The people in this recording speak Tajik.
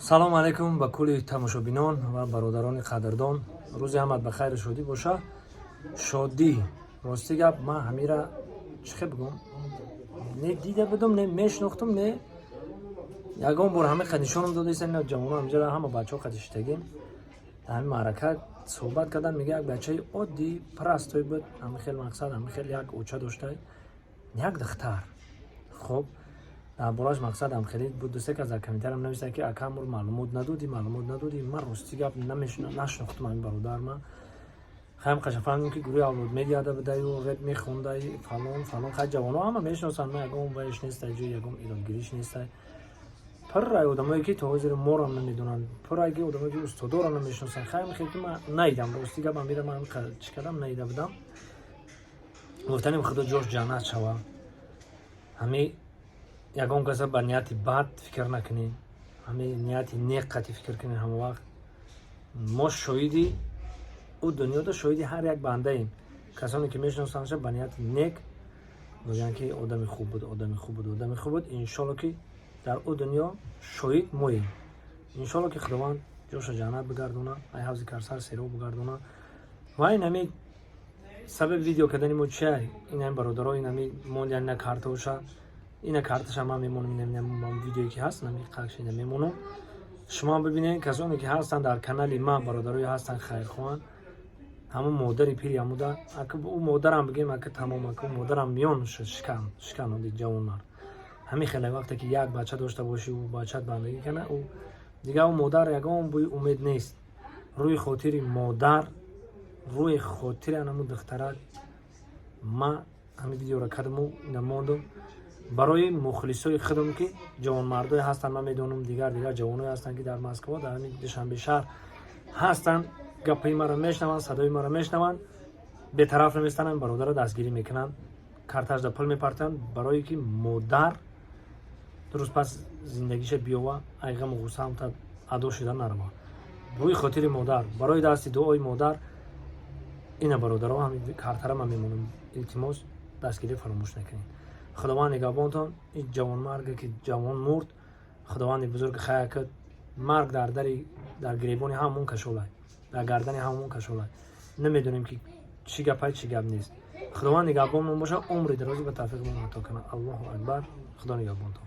Салому алайкум ба кулли тамошобинон ва бародарони қадрдон. Рӯзи ҳамат ба хайру шодӣ боша. Шодӣ, рости гап, ман ҳамира чӣ хел бигӯм, не дида будум, не мешинохтум, не ягон бор ҳама қад нишонам додаиста. Ина ҷавоно ҳамҷара, ҳама бачаҳо қад иштагим, дар ҳамин маърака суҳбат кардан. Мега, як бачаи оддӣ, простой буд, ҳама хел мақсад, ҳама хел як оча дошта, як духтар. Хоб, дар бораш мақсад ҳам хеле буд. Дусе кас дар комментариям нависта, ки ака, амур маълумот надодӣ, маълумот надодӣ. Ман, рости гап, нашинохтум ҳамин бародар. Ман хаям қаша фаҳмидем, ки гурӯҳи Авлод Медиада будаю реп мехондай, фалон фалон. Хай, ҷавоно ҳама мешиносанд, ма ягон вайш нестай, ҷои ягон иродгириш нестай. Пуррай одамое, ки то ҳозир морам намедонанд, пуррай ки одамое, ки устодоро намешиносанд. Хаям хел ки ман наидам, рости гап, амира ман чӣ кардам, наида будам. Гуфтанем, худо ҷош ҷаннат шава. Ҳами ягон каса ба нияти бад фикр накунӣ, ҳами нияти нек қати фикр кунӣ. Ҳама вақт мо шоҳиди ӯ дунёда, шоҳиди ҳар як бандаем. Касоне ки мешиносандша, ба нияти нек мегӯянд, ки одами хуб буд, одами хуб буд, одами хуб буд. Иншолло, ки дар ӯ дунё шоҳид моем. Иншолло, ки Худованд ҷоша ҷаннат бигардона, ай ҳавзи Кавсар серо бигардона. Ва ин ҳами сабаби видео кардани мо чиай? Ин ҳами бародаро, ин ҳами мондиян, ина картаоша, ина карташа ман мемонам. Видеое ки ҳаст, нами қакша ина мемонам, шумо бибинед. Касоне ки ҳастанд дар канали ман, бародарое ҳастанд хайрхоҳанд, ҳамун модари пири ҳамуда, ӯ модарам бигем, ака, тамом, ака, модарам миён шикан шикан ҷавонмард. Ҳамин хеле вақте ки як бача дошта бошӣ, ӯ бачат бандагӣ кана, ӯ дигар ӯ модар ягон бӯи умед нест. Рӯи хотири модар, рӯи хотири анаму духтарак ман ҳамин видеоро кардаму ина мондум барои мухлисои худам, ки ҷавонмардое ҳастанд. Ман медонам, дигар дигар ҷавоное ҳастанд, ки дар Москва, дар ҳамин Душанбе шаҳр ҳастанд, гапҳои маро мешнаванд, садои маро мешнаванд, бетараф наместананд, бародарро дастгирӣ мекунанд, карташда пул мепартоянд, барое ки модар дуруст пас зиндагиша биёва, ай ғаму ғусса ҳамта адо шуда нарава. Рӯи хотири модар, барои дасти дуои модар, ина бародаро, ҳамин картара ман мемонам. Илтимос, дастгирӣ фаромӯш накунед. Худованд нигаҳбонтон. Ин ҷавонмарге ки ҷавон мурд, Худованди бузург хайр кард. Марг дар дари, дар гиребони ҳамон кашолай, дар гардани ҳамон кашолай. Намедонем, ки чӣ гапай, чӣ гап нест. Худованд нигаҳбонмон боша, умри дарозӣ ба тавфиқмон ато кунад. Аллоҳу акбар. Худо нигаҳбонтон.